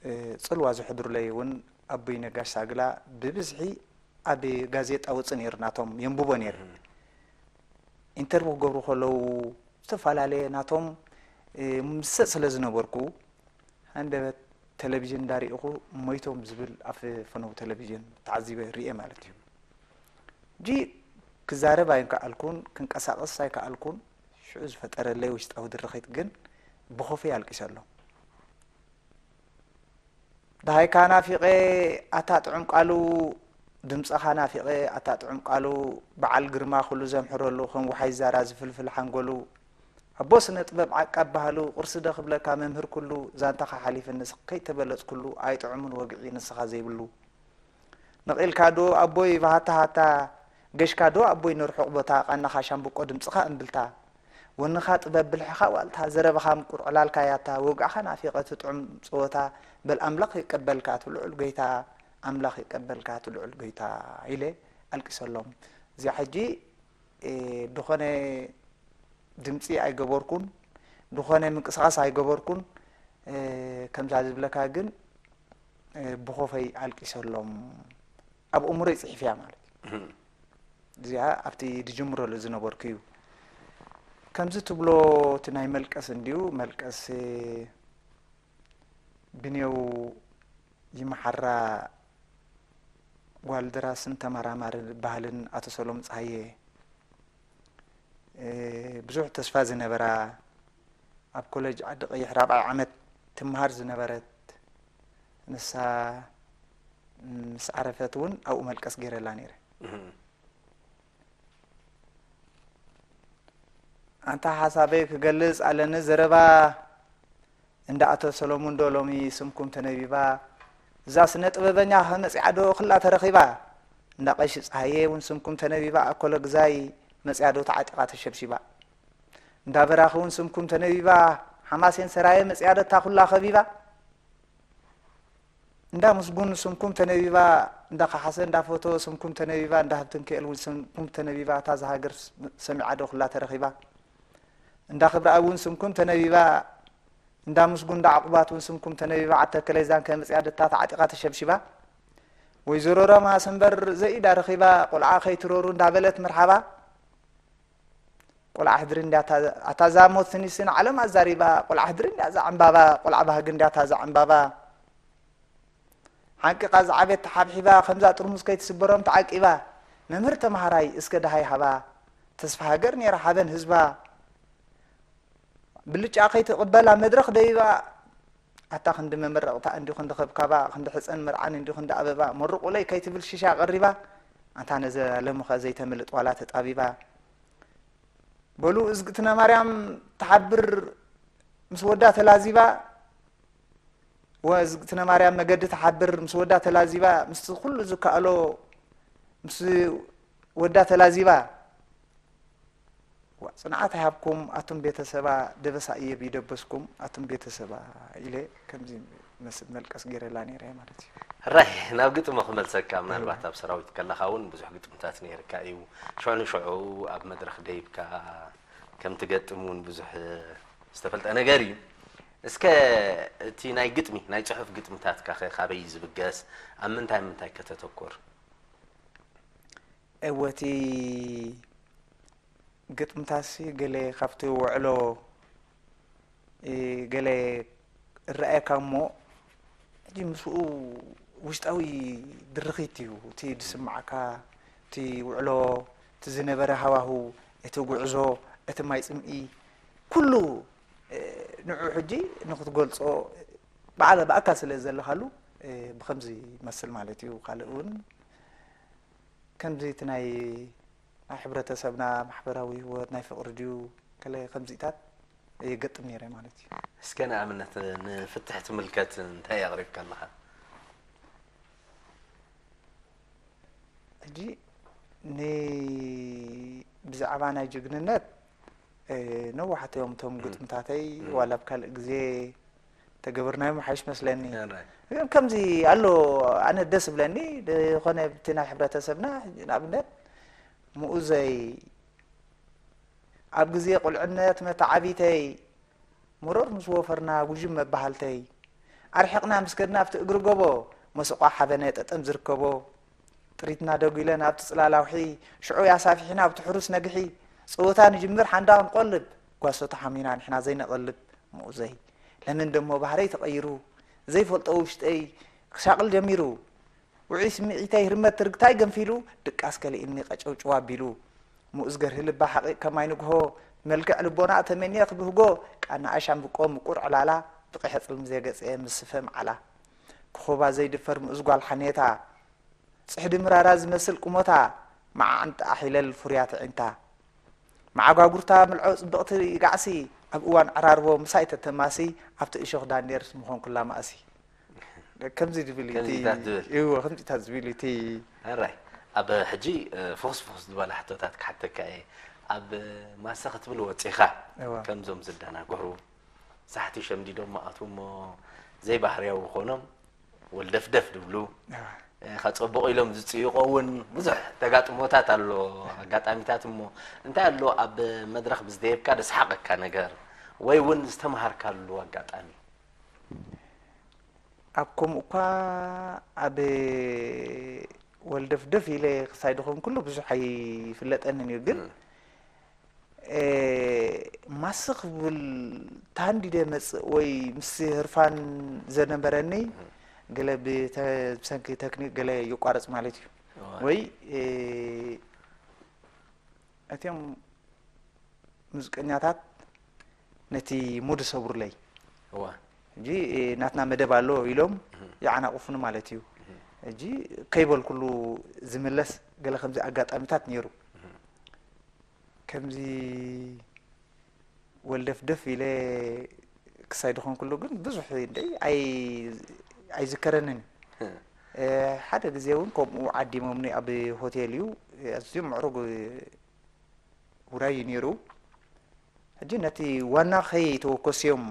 እ፣ ጽልዋ ዝሕድሩለይ እውን ኣቦይ ነጋሽ ሳግላ ብብዝሒ ኣብ ጋዜጣ ወጽእ ነይሩ፣ ናቶም የንብቦ ነይረ። እም። ኢንተርቪው ክገብሩ ከለዉ ዝተፈላለየ ናቶም፣ እ፣ ምሰጥ ስለ ዝነበርኩ፣ ሃንደበት ቴሌቪዥን እንዳርኢኹ ሞይቶም ዝብል ኣብ ፈነው ቴሌቪዥን ተዓዚበ ርእየ ማለት እዩ። ሕጂ ክዛረብ ኣይከኣልኩን፣ ክንቀሳቐስ ኣይከኣልኩን። ሽዑ ዝፈጠረለይ ውሽጣዊ ድርኺት ግን ብኾፈይ ኣልቂሰሎም። ደሃይካ ናፊቐ ኣታ ጥዑም ቃሉ፣ ድምጽኻ ናፊቐ ኣታ ጥዑም ቃሉ፣ በዓል ግርማ ኩሉ ዘምሕረሉ፣ ከም ወሓይ ዛራ ዝፍልፍል ሓንጎሉ፣ ኣቦ ስነ ጥበብ ዓቃብ ባህሉ፣ ቅርሲ ዶ ክብለካ መምህር ኩሉ፣ ዛንታኻ ሓሊፍንስ ከይተበለጽኩሉ፣ ኣይጥዑምን ወግዒ ንስኻ ዘይብሉ። ነቒልካ ዶ ኣቦይ ብሃታ ሃታ፣ ገሽካ ዶ ኣቦይ ንርሑቕ ቦታ፣ ቃናኻ ሻምብቆ ድምጽኻ እምብልታ፣ ወንኻ ጥበብ ብልሕኻ ዋልታ፣ ዘረባኻ ምቁር ዕላልካ ያታ፣ ወግዕኻ ናፊቐ እቲ ጥዑም ጸወታ፣ በል ኣምላኽ ይቀበልካ እቲ ልዑል ጎይታ፣ ኣምላኽ ይቀበልካ እቲ ልዑል ጎይታ ኢለ ኣልቂሰሎም። እዚኣ ሕጂ፣ እ፣ ድኾነ ድምጺ ኣይገበርኩን፣ ድኾነ ምንቅስቓስ ኣይገበርኩን። እ፣ ከምዛ ዝብለካ ግን፣ እ፣ ብኾፈይ ኣልቂሰሎም። ኣብ እምሮይ ጽሒፈያ ማለት እዩ። እህም። እዚኣ ኣብቲ ዝጅምረሉ ዝነበርኩ እዩ። ከምዚ ትብሎ እቲ ናይ መልቀስ እንድዩ፣ መልቀስ፣ እ፣ ብኔው ይመሓራ ጓል ደራስን ተመራማሪ ባህልን ኣቶ ሰሎም ጸሃየ፣ እ፣ ብዙሕ ተስፋ ዝነበራ፣ ኣብ ኮሌጅ ዓዲ ቀይሕ ራብዓይ ዓመት ትመሃር ዝነበረት ንሳ ምስ ዓረፈት እውን ኣብኡ መልቀስ ገይረላ ነይረ። እህም። ኣንታ ሓሳበይ ክገልጽ ኣለኒ ዘረባ፣ እንዳ ኣቶ ሰሎሙን ዶ ሎሚ ስምኩም ተነቢባ? እዛ ስነ ጥበበኛ ከ መጺኣ ዶ ክላ ተረኺባ? እንዳ ቀሺ ጸሃየ እውን ስምኩም ተነቢባ፣ ኣኮለ ግዛይ መጺኣ ዶ ተዓጢቓ ተሸብሺባ? እንዳ በራኺ እውን ስምኩም ተነቢባ፣ ሓማሴን ሰራየ መጺኣ ዶ እታ ኩላ ከቢባ? እንዳ ምስጉን ስምኩም ተነቢባ፣ እንዳ ካሓሰ፣ እንዳ ፎቶ ስምኩም ተነቢባ፣ እንዳ ሃብተንኪኤል እውን ስምኩም ተነቢባ፣ እታ እዛ ሃገር ስ-፣ ሰሚዓ ዶ ኩላ ተረኺባ? እንዳ ክብረኣብ እውን ስምኩም ተነቢባ፣ እንዳ ምስጉን፣ እንዳ ዕቑባት እውን ስምኩም ተነቢባ፣ ዓተከለይ ዛንከ መጺኣ ዶ እታ ተዓጢቓ ተሸብሺባ? ወይዘሮ ራማ ሰንበር ዘኢዳ ረኺባ፣ ቆልዓ ከይትረሩ እንዳበለት መርሓባ። ቆልዓ ሕድሪ እንድያ እታ፣ ኣታ እዛ ሞት ስኒስን ዓለም ኣዛሪባ፣ ቆልዓ ሕድሪ እንድያ እዛ ዕምባባ፣ ቆልዓ ባህጊ እንድያ እታ እዛ ዕምባባ። ሓንቂቓ ዝዓበየት ተሓብሒባ፣ ከምዛ ጥርሙዝ ከይትስበሮም ተዓቂባ። መምህር ተምሃራይ እስከ ደሃይ ሃባ፣ ተስፋ ሃገር ነይራ ሓበን ህዝባ። ብልጫ ከይትቕበል ኣብ መድረኽ ደይባ፣ ኣታ ክንዲ መመረቕታ እንዲ ክንዲ ከብካባ፣ ክንዲ ሕፀን መርዓን እንዲ ክንዲ ኣበባ፣ መርቑለይ ከይትብል ሽሻ ቀሪባ፣ ኣንታ ነዘ ለምኸ ዘይተምልጥ ዋላ ተጣቢባ። በሉ እዝግትነ ማርያም ትሓብር ምስ ወዳ ተላዚባ፣ ወዝግትነ ማርያም መገዲ ትሓብር ምስ ወዳ ተላዚባ ምስቲ ኩሉ ዝከኣሎ ምስ ወዳ ተላዚባ። ዋ፣ ጽንዓት ይሃብኩም ኣቱም ቤተሰባ፣ ደበሳ እየ ብይደበስኩም ኣቱም ቤተሰባ ኢለ ከምዚ መስል መልቀስ ገይረላ ነይረ ማለት እዩ። ሕራይ፣ ናብ ግጥሚ ክመልሰካ። ምናልባት ኣብ ሰራዊት ከለኻ እውን ብዙሕ ግጥምታት ነይርካ እዩ። ሽዑ ንሽዑ ኣብ መድረኽ ደይብካ ከም ትገጥም እውን ብዙሕ ዝተፈልጠ ነገር እዩ። እስከ እቲ ናይ ግጥሚ፣ ናይ ጽሑፍ ግጥምታትካ ኸ ካበይ እዩ ዝብገስ? ኣብ ምንታይ ምንታይ ከተተኩር? እወ፣ እቲ ግጥምታሲ ገለ ካብቲ ውዕሎ፣ እ፣ ገለ እረኣየካ እሞ፣ ሕጂ ምስኡ ውሽጣዊ ድርኺት እዩ እቲ ዝስምዓካ፣ እቲ ውዕሎ፣ እቲ ዝነበረ ሃዋሁ፣ እቲ ጉዕዞ፣ እቲ ማይ ጽምኢ፣ ኩሉ፣ እ፣ ንዑ ሕጂ ንኽትገልጾ ብዓል ብኣካል ስለ ዘለኻሉ፣ እ፣ ብኸምዚ ይመስል ማለት እዩ። ካልእ እውን ከምዚ እቲ ናይ፣ ናይ ሕብረተሰብና ማሕበራዊ ህይወት፣ ናይ ፍቕሪ ድዩ፣ ከለ ከምዚታት ይገጥም ነይረ ማለት እዩ። እስከ ንኣብነት ንፍትሕ ትምልከት እንታይ ኣቕሪብካ ኣለኻ? ሕጂ ን-፣ ብዛዕባ ናይ ጅግንነት፣ እ፣ ነዋሕቲ እዮም እቶም እም። ግጥምታተይ፣ እም። ዋላ ኣብ ካልእ ግዜ ተገበርናዮም ሓይሽ መስለኒ። ሕራይ። ግን ከምዚ ኣሎ፣ ኣነ ደስ ዝብለኒ፣ ዝኾነ ኣብቲ ናይ ሕብረተሰብና፣ ሕጂ ንኣብነት፣ ምኡዘይ፣ ኣብ ግዜ ቁልዕነት መተዓቢተይ፣ መሮር ምስ ወፈርና ጉዥም መበሃልተይ፣ ኣርሒቕና ምስ ከድና ኣብቲ እግሪ ጎቦ፣ መሰቋ ሓበነ ጠጠም ዝርከቦ፣ ጥሪትና ደጒለ ናብቲ ጽላል ኣውሒ፣ ሽዑ ኣሳፊሕና ኣብቲ ሕሩስ ነግሒ፣ ጸወታ ንጅምር ሓንዳ ክንቆልብ፣ ጓሶ ተሓሚና ንሕና ዘይነቐልብ፣ ምኡዘይ፣ ለምን ደሞ ባህረይ ተቐይሩ፣ ዘይፈልጦ ውሽጠይ ክሻቕል ጀሚሩ። ውዑይ ስምዒተይ ህርመት ትርግታይ ገንፊሉ፣ ድቃስ ከሊእኒ ቀጨውጭው ኣቢሉ። ምኡዝ ገርሂ ልባ ሓቒቕ ከማይ ንግሆ፣ መልክዕ ልቦና ተመንየ ክብህጎ፣ ቃና ኣሻምብቆ ምቁር ዕላላ፣ ብቂሐ ጽልሚ ዘገጽየ ምስ ስፈ መዓላ። ክኾባ ዘይድፈር ምኡዝ ጓል ሓኔታ፣ ጽሕዲ ምራራ ዝመስል ቁመታ፣ መዓንጣ ሒለል ፍሩያት ኣዒንታ። መዓጓጉርታ ምልዖ ጽብቕቲ ጋዕሲ፣ ኣብ እዋን ዕራርቦ ምሳይ ተተማሲ፣ ኣብቲ እሾኽ ዳንዴርስ ምኾንኩላ ማእሲ። ከምዚ ድብል እዩ እቲ ከምዚታት ዝብል። እዎ፣ ከምዚታት ዝብል እዩ እቲ ሕራይ፣ ኣብ ሕጂ፣ እ፣ ፍኹስ ፍኹስ ዝበላ ሕቶታት ክሓተካ እየ። ኣብ ማሰ ክትብል ወጺኻ፣ እዋ። ከምዞም ዝደናገሩ ሳሕቲ ሸምዲዶም መኣቱ እሞ ዘይባህርያዊ ኾኖም ወልደፍደፍ ድብሉ፣ እዋ። እ፣ ከጸብቑ ኢሎም ዝጽይቆ እውን ብዙሕ ተጋጥሞታት ኣሎ፣ ኣጋጣሚታት እሞ እንታይ ኣሎ ኣብ መድረኽ ብዝደየብካ ዘስሓቐካ ነገር ወይ እውን ዝተምሃርካሉ ኣጋጣሚ? ኣብ ከምኡ እኳ ኣብ ወልደፍደፍ ኢለ ክሳይ ድኾንኩሉ ብዙሕ ኣይፍለጠንን እዩ፣ ግን እም። እ፣ ማስኽ ብል ታንዲደ መጽእ ወይ ምስ ህርፋን ዘነበረኒ እም። ገለ ብተ-፣ ብሰንኪ ተክኒክ ገለ ይቋረጽ ማለት እዩ። እዋ። ወይ፣ እ፣ እቲኦም ሙዚቀኛታት ነቲ ሙድ ይሰብሩለይ። እዋ። ሕጂ፣ እ፣ ናትና መደብ ኣሎ ኢሎም እህ። ይዓናቕፉኒ ማለት እዩ። እህ። ሕጂ ከይበልኩሉ ዝምለስ ገለ ከምዚ ኣጋጣሚታት ነይሩ። እህ። ከምዚ ወልደፍደፍ ኢለ ክሳይ ድኾንኩሉ ግን ብዙሕ እንደ ኣይ-፣ ኣይዝከረንን። እህ። እ፣ ሓደ ግዜ እውን ከምኡ ዓዲሞምኒ ኣብ ሆቴል እዩ። ኣዝዮም ምዕሩግ ውራይ እዩ ነይሩ። ሕጂ ነቲ ዋና ከይተወከሱ እዮም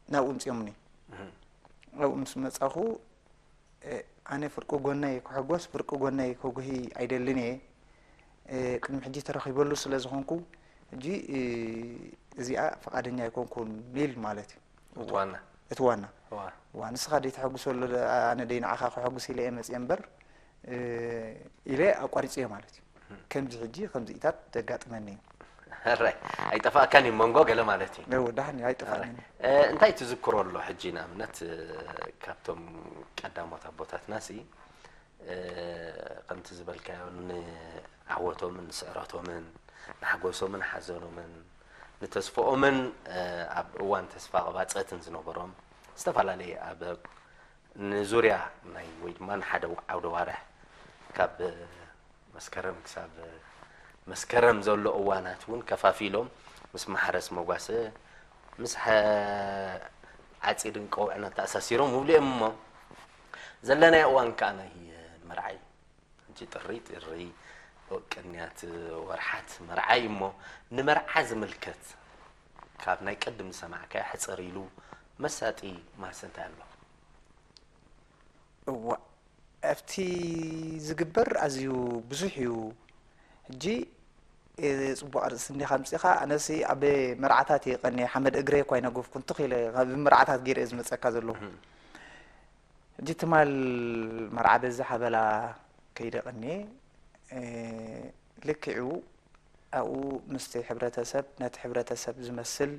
ናብኡ ምጺኦምኒ። እህ። ኣብኡ ምስ መጻኹ፣ እ፣ ኣነ ፍርቂ ጎነይ ክሕጎስ፣ ፍርቂ ጎነይ ከጉሂ ኣይደልን እየ። እ፣ ቅድሚ ሕጂ ተረኺበሉ ስለ ዝኾንኩ፣ ሕጂ፣ እ፣ እዚኣ ፍቓደኛ ኣይኮንኩን ኢል ማለት እዩ። እቲ ዋና? እቲ ዋና። እዋ። እዋ፣ ንስኻ ደይ ተሐጉሰሉ፣ ኣነ ደይ ንዓኻ ከሐጉስ ኢለ እየ መጽየ እምበር፣ እ፣ ኢለ ኣቋሪጸዮ ማለት እዩ። እህ። ከምዚ ሕጂ ከምዚ ኢታት ዘጋጥመኒ እዩ። ሕራይ፣ ኣይጠፋእካን እዩ መንጎ ገለ ማለት እዩ። እው፣ ዳሕን እዩ፣ ኣይጠፋእንን እዩ። ሕራይ። እ፣ እንታይ ትዝክሮ ኣሎ ሕጂ ንኣብነት፣ እ፣ ካብቶም ቀዳሞት ኣቦታትናሲ፣ እ፣ ከምቲ ዝበልካዮ ንዓወቶምን ንስዕረቶምን ንሓጎሶምን ሓዘኖምን ንተስፍኦምን፣ እ፣ ኣብ እዋን ተስፋ ቅባጸትን ዝነበሮም ዝተፈላለየ ኣብ ንዙርያ ናይ ወይ ድማ ንሓደ ዓውደ ዋርሕ ካብ መስከረም ክሳብ መስከረም ዘሎ እዋናት እውን ከፋፊሎም ምስ ማሕረስ መጓሰ፣ ምስ ሓ-፣ ዓፂድን ቀውዕን ኣተኣሳሲሮም ውብልኦም እሞ ዘለናዮ እዋን ከዓ ናይ መርዓ እዩ። ሕጂ ጥሪ ጥሪ ቅንያት ወርሓት መርዓ እዩ እሞ ንመርዓ ዝምልከት ካብ ናይ ቅድም ዝሰማዕካዮ ሕፅር ኢሉ መሳጢ ማሰ እንታይ ኣሎ? እዋ ኣብቲ ዝግበር ኣዝዩ ብዙሕ እዩ። ሕጂ ጽቡቕ ኣርእስቲ እንዲኻ ኣምጺኻ። ኣነሲ ኣብ መርዓታት እየ ቀንየ፣ ሓመድ እግረይ እኳ ኣይነገፍኩን፣ ትኽ ኢለ ካብ መርዓታት ገይረ እየ ዝመጸካ ዘለኹ። ሕጂ ትማል መርዓ በዛ ሓበላ ከይደ ቀንየ፣ ልክዑ ኣብኡ ምስቲ ሕብረተሰብ፣ ነቲ ሕብረተሰብ ዝመስል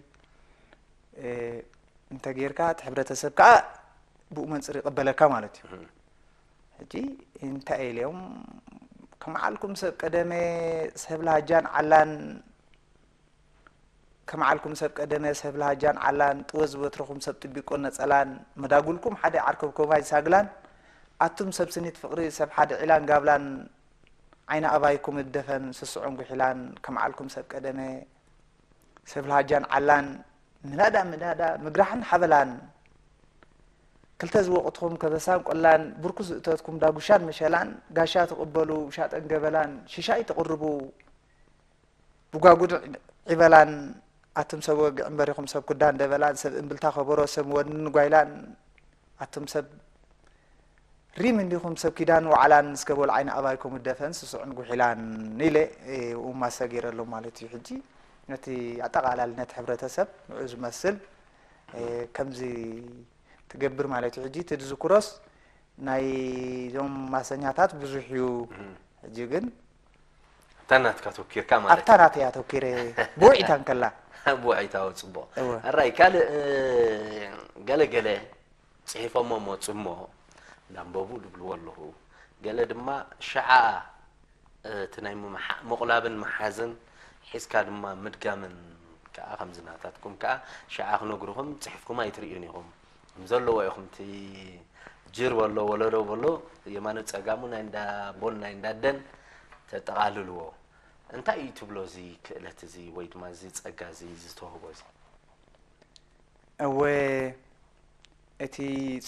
እንተጌርካ፣ እቲ ሕብረተሰብ ከዓ ብኡ መንፅር ይቕበለካ ማለት እዩ። ሕጂ እንታይ ኢለዮም፣ ከመዓልኩም ሰብ ቀደመ ሰብ ላሃጃን ዓላን፣ ከመዓልኩም ሰብ ቀደመ ሰብ ላሃጃን ዓላን፣ ጥወ ዝበትርኹም ሰብ ጥቢቆን ነፀላን፣ መዳጉልኩም ሓደ ዓርከብኮባይ ሳግላን፣ ኣቱም ሰብ ስኒት ፍቕሪ ሰብ ሓደ ዒላን ጋብላን፣ ዓይኒ ኣባይኩም እደፈን ስስዑን ጉሒላን፣ ከመዓልኩም ሰብ ቀደመ ሰብ ላሃጃን ዓላን፣ ምናዳ ምናዳ፣ ምግራሕን ሓበላን፣ ክልተ ዝወቕትኹም ከበሳን ቆላን፣ ብርኩ ዝእተትኩም ዳጉሻን መሸላን፣ ጋሻ ትቕበሉ ሻጠን ገበላን፣ ሽሻይ ትቕርቡ ብጓጉድ ዒበላን፣ ኣቱም ሰብ ወግዕን በሪኹም ሰብ ኩዳን ደበላን፣ ሰብ እምብልታ ከበሮ ሰብ ወንን ጓይላን፣ ኣቱም ሰብ ሪም እንዲኹም ሰብ ኪዳን ዋዕላን እስከ በሉ ዓይኒ ኣባይኩም እደፈን ስስዑን ጉሒላን ኢለ እውማሰ ገይረ ኣሎ ማለት እዩ። ሕጂ ነቲ ኣጠቓላሊ ነቲ ሕብረተሰብ ንዑ ዝመስል ከምዚ ትገብር ማለት እዩ። ሕጂ እቲ ዝዝክሮስ ናይ ዞም ማሰኛታት ብዙሕ እዩ። ሕጂ ግን እታ ናትካ ተኪርካ ማለት ኣብታ ናተይ ኣተኪረ ብውዒታ እንከላ ብውዒታዊ ጽቡቕ እወ። ኣራይ ካልእ ገለ ገለ ጽሒፎሞ መጹ እሞ እንዳንበቡ ድብልዎ ኣለኹ። ገለ ድማ ሸዓ እቲ ናይ ምምሓ- ምቑላብን ምሓዝን ሒዝካ ድማ ምድጋምን ከዓ ከምዚ ናታትኩም ከዓ ሸዓ ክነግሩኹም ጽሒፍኩም ኣይትርእዩን ኢኹም። ከም ዘለዎ ኢኹም እቲ ጅር በሎ ወለዶ በሎ የማነ ጸጋሙ ናይ እንዳ ቦን ናይ እንዳ ደን ተጠቓልልዎ። እንታይ እዩ ትብሎ እዚ ክእለት እዚ ወይ ድማ እዚ ጸጋ እዚ ዝተዋህቦ እዚ? እወ እቲ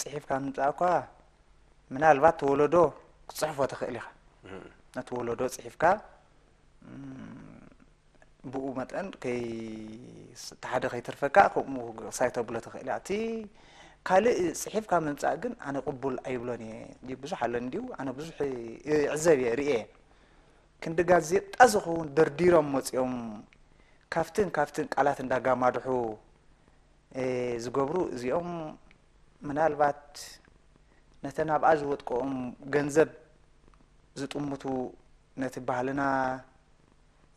ጽሒፍካ ምምጻእ እኳ ምናልባት እቲ ወለዶ ክትጽሕፎ ትኽእል ኢኻ። ነቲ ወለዶ ጽሒፍካ ብኡ መጠን እቲ ሓደ ከይተርፈካ ከምኡ ክሳይ ተብሎ ትኽእል እያ። እቲ ካልእ ጽሒፍካ ምምጻእ ግን ኣነ ቅቡል ኣይብሎን እየ። ብዙሕ ኣሎ እንድዩ ኣነ ብዙሕ ይዕዘብ እየ ርእየ። ክንዲ ጋዜጣ ዝኸውን ደርዲሮም መጺኦም ካፍትን ካፍትን ቃላት እንዳጋማድሑ ዝገብሩ እዚኦም ምናልባት ነተን ኣብኣ ዝወጥቀኦም ገንዘብ ዝጥምቱ ነቲ ባህልና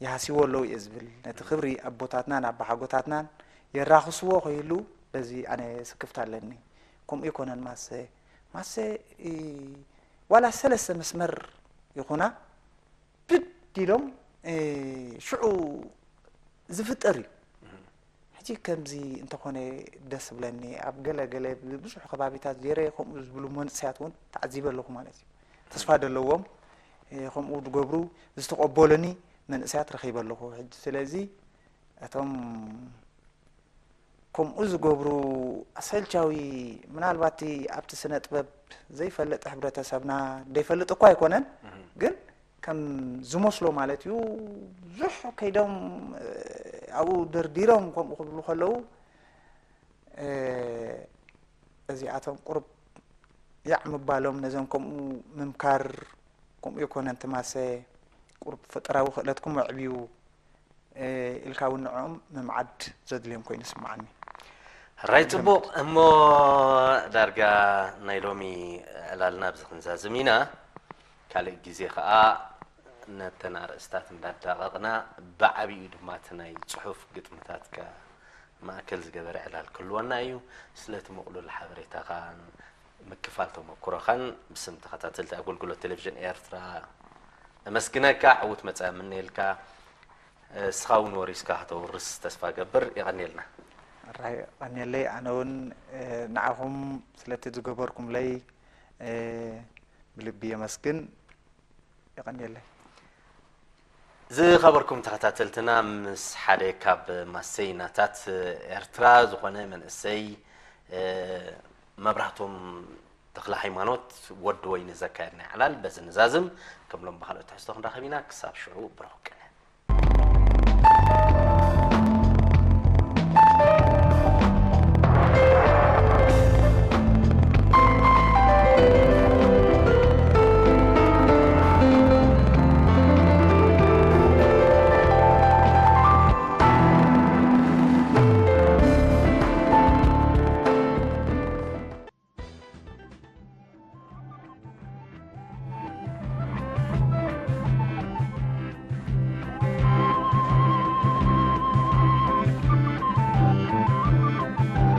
ይሃስይዎ ኣለዉ እየ ዝብል። ነቲ ክብሪ ኣቦታትናን ኣባሓጎታትናን የራኽስዎ ከይህሉ በዚ ኣነ ስክፍታ ኣለኒ። ከምኡ ኣይኮነን ማሰ ማሰ ዋላ ሰለስተ መስመር ይኹና ብድ ኢሎም ሽዑ ዝፍጠር እዩ። ሕጂ ከምዚ እንተኾነ ደስ ብለኒ ኣብ ገለ ገለ ብዙሕ ከባቢታት ዜረ ከምኡ ዝብሉ መንእሰያት እውን ተዓዚበ ኣለኹ ማለት እዩ። ተስፋ ደለዎም ከምኡ ዝገብሩ ዝተቐበሉኒ መንእሰያት ረኺበ ኣለኹ። ሕጂ ስለዚ እቶም ከምኡ ዝገብሩ ኣሰልቻዊ ምናልባት ኣብቲ ስነ ጥበብ ዘይፈልጥ ሕብረተሰብና ዘይፈልጥ እኳ ኣይኮነን ግን ከም ዝመስሎ ማለት እዩ ብዙሕ ከይዶም ኣብኡ ደርዲሮም ከምኡ ክብሉ ከለዉ እዚኣቶም ቁሩብ ያዕ ምባሎም ነዞም ከምኡ ምምካር ከምኡ ይኮነን ትማሰ ቁሩብ ፈጠራዊ ክእለትኩም ኣዕብዩ ኢልካ እውን ንዕኦም ምምዓድ ዘድልዮም ኮይኑ ይስምዓኒ። ራይ ጽቡቕ እሞ ዳርጋ ናይ ሎሚ ዕላልና ኣብዚ ክንዛዝም ኢና። ካልእ ግዜ ከኣ ነተን ኣርእስታት እንዳዳቐቕና ብዓቢኡ ድማ እቲ ናይ ጽሑፍ ግጥምታትካ ማእከል ዝገበረ ዕላል ክህልወና እዩ። ስለቲ ምቕሉል ሓበሬታኻን ምክፋል ተመኩሮኻን ብስም ተኸታተልቲ ኣገልግሎት ቴሌቪዥን ኤርትራ እመስግነካ። ዕዉት መጻኢ እምነየልካ። እስኻ እውን ወሪስካ ከተውርስ ተስፋ ገብር። የቐንየልና። ራይ ቀንየለይ ኣነ እውን ንዓኹም ስለቲ ዝገበርኩምለይ ብልቢ የመስግን። የቐንየለይ። ዝኸበርኩም ተኸታተልትና ምስ ሓደ ካብ ማሰይናታት ኤርትራ ዝኾነ መንእሰይ መብራህቶም ተክለ ሃይማኖት ወዲ ወይኒ ዘካየድና ዕላል በዚ ንዛዝም። ከም ሎም ብካልኦት ትሕዝቶ ክንራኸብ ኢና። ክሳብ ሽዑ ብሩኽ ቀን።